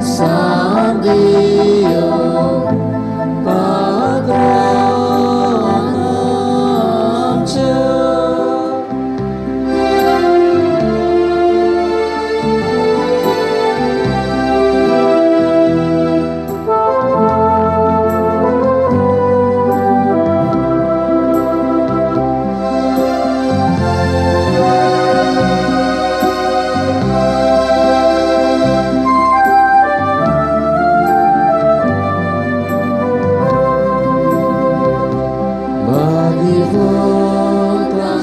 San Dio patron आमचो. Bagi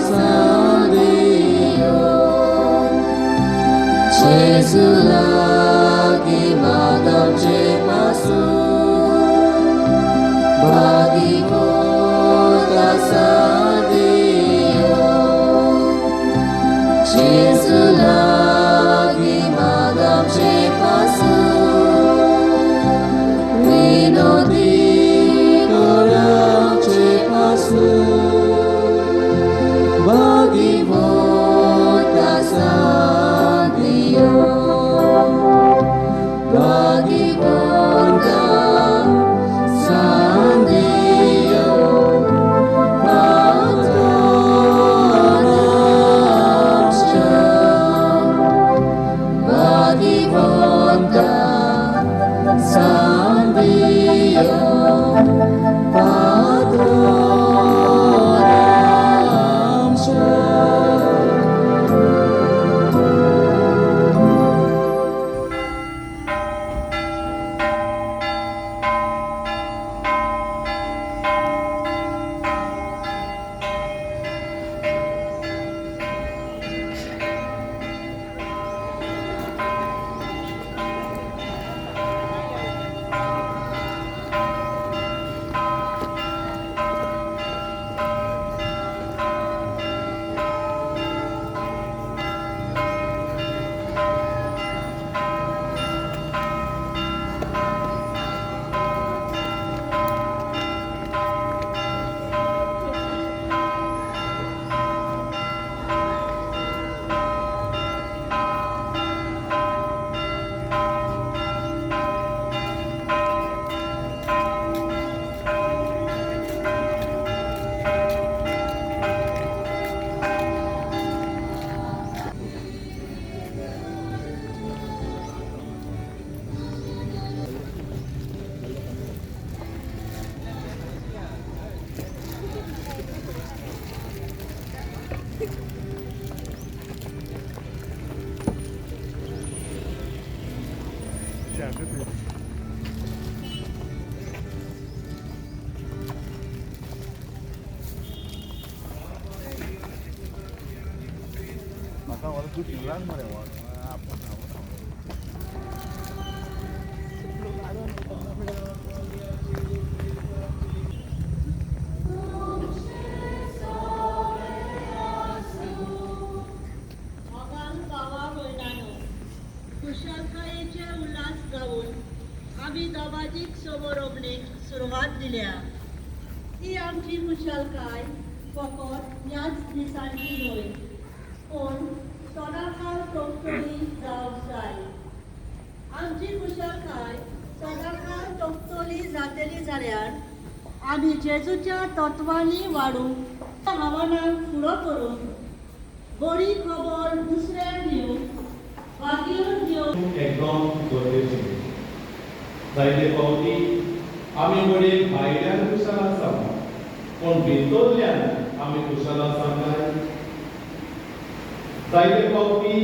San Dio, Gesù lagi madamce pasu. Bagi San Dio, Gesù lagi madamce pasu. Vinoti koramce pasu. Bagi San Dio, Bagi San Dio, patron amcho. Bagi San Dio, patron amcho. म्हाका व्हर तूं शिवराक मरे व्हर. मोगान भावा भयणांनो, खुशालकायेचे उल्हास गावन आमी दबाजीक समारोपणेक सुरवात दिल्या. ती आमची खुशालकाय फकत ह्याच दिसांची न्हय, पूण सदांकाळ तोखतली जावंक जाय. आमची खुशालकाय सदांकाळ तोखतली जातली जाल्यार आमी जेजूच्या तत्वांनी वाडूंक, आव्हानांक फुडो करून बरी खबर दुसऱ्यांक दिवंक वागिरून घेवन एकदम गरजेचें. जायते फावटी आमी घडये भायल्यान खुशाल आसा, पूण भितरल्यान आमी खुशाल आसा काय? जायते फावटी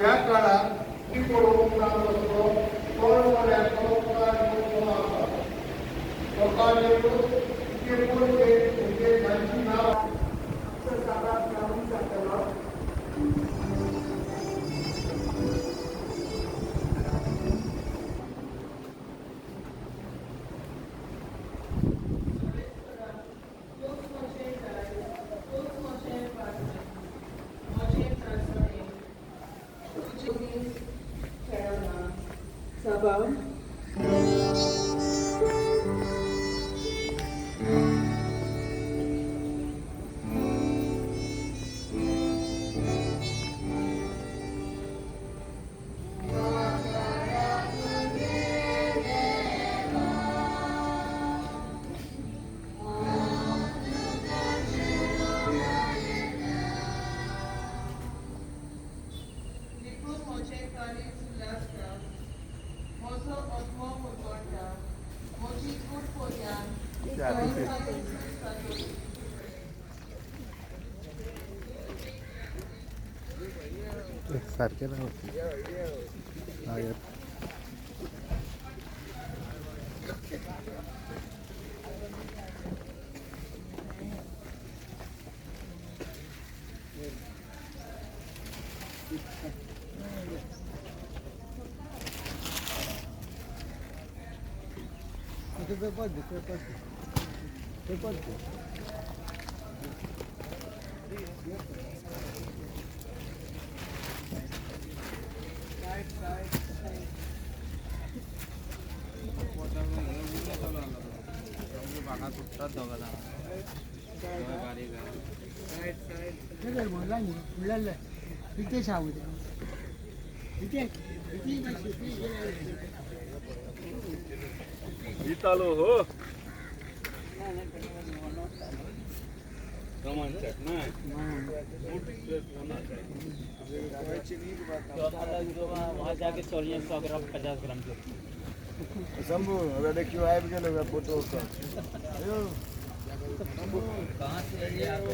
त्या काळार ती पळोवंक ना तसलो तळमळ्याचो काळ येवचो आसा. तो काळ येवन तुजे पोरके तुजे तांची नांव साबार जावन जातलो. तूंच म्हजें दायज, तूंच म्हजें पात्र, म्हजें त्रासणें, तुजे दीस खेळना. सभा. देखून म्हजें काळीज उल्हासता, म्हजो आत्मो मुरगळटा, म्हजी कूड पोरयान सारकें ना. पेपर दे, पेपर दे, पेपर दे. जीतालो हो रोमांचक ना. वहाँ जाके 100 ग्राम 50 ग्राम के. शंभू, હવે देखियो आबि गेल फोटो. कहाँ से ये आप?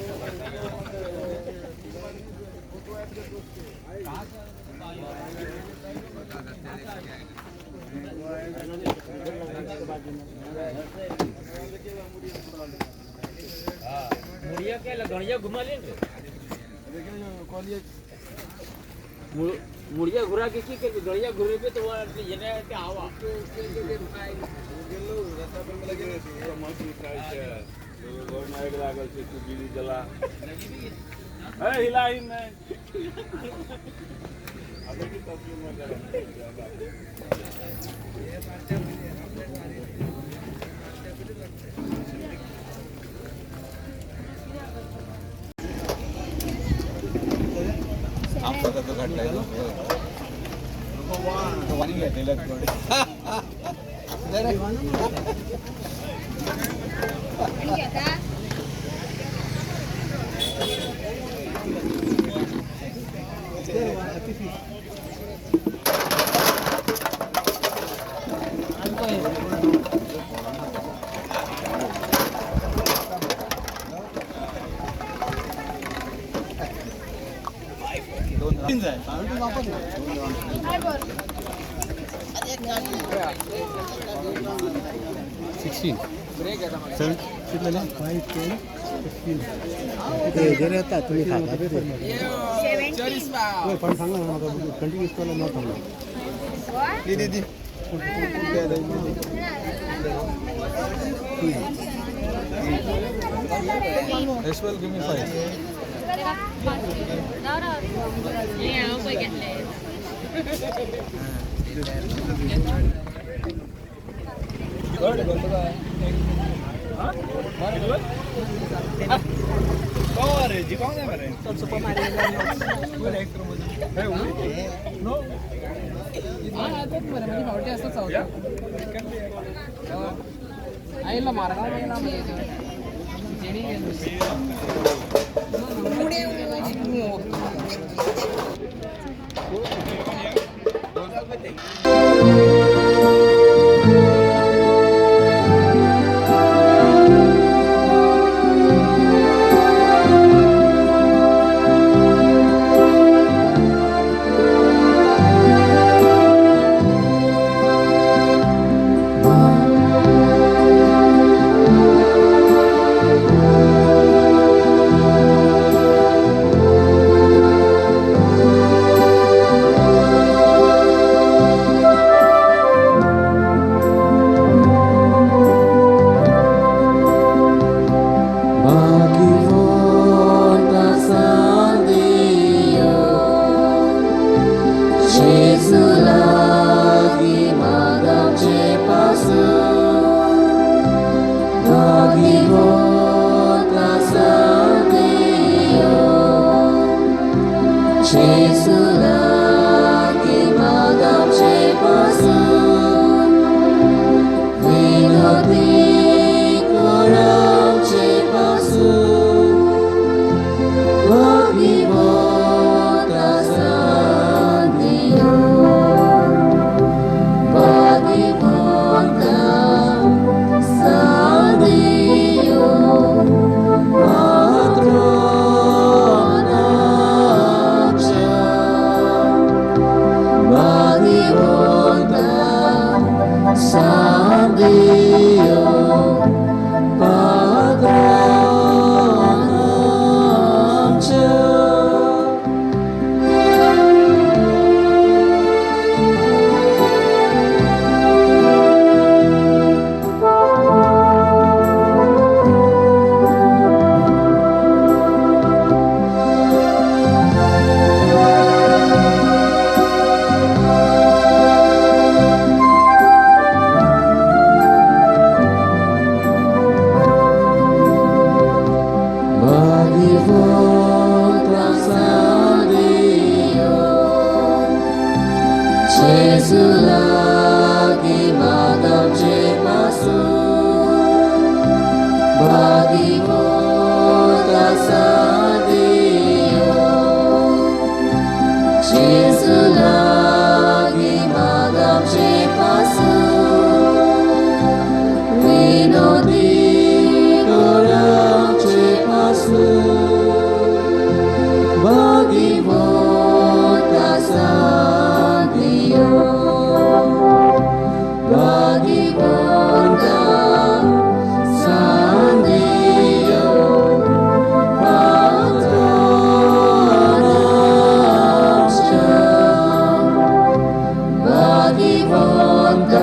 कहाँ से? मुड़िया के गणिया घुमा ले रे. मुड़िया घुरा के की कर गड़िया घुरे पे तो ये के आवा. लागल छै तू बीड़ी जला ए हिला ही नहीं. अबे की तस्वीर में जरा. 16 सेवन कितले? 5 10 15. ते हेजेर येता तुमी खाता ते. पण सांगला म्हाका कंटिन्यूस केलो ना थांबलो. दी दी. As well give me 5. जेजू लागीं मागचे पासून भाग्यवंत आसा देव. जेजू लागीं मागचे पासून विनोदी करचे पासून भाग्यवंत आसा देव. भाग्यवंत आसा देव पात्रोनाच्या. भाग्यवंत आसा देव पात्रोनाच्या. भाग्यवंत आसा देव जेजू लागीं मागचे पासून भाग्यवंत आसा देव जेजू लागीं मागचे पासून विनोदी करचे पासून भाग्यवंत आसा देव. भाग्यवंत आसा देव पात्रोनाच्या. भाग्यवंत